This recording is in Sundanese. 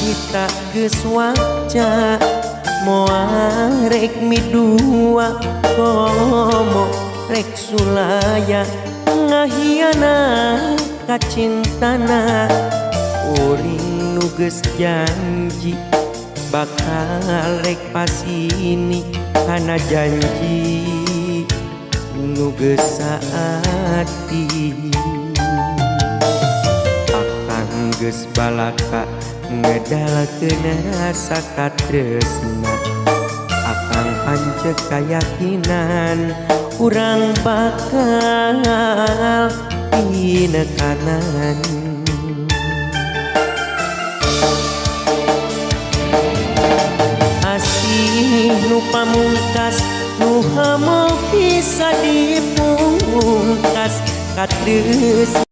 Harita geus waca moal rek midua komo rek sulaya ngahianat ka cintana. Uring nu geus janji bakal rek pasini kana janji nu geus saati. Akang geus balaka ngedalkeun rasa katresna. Akang panceg kayakinan urang bakal pinekanan. Asih nu pamungkas nu hamo bisa dipungkas katresna.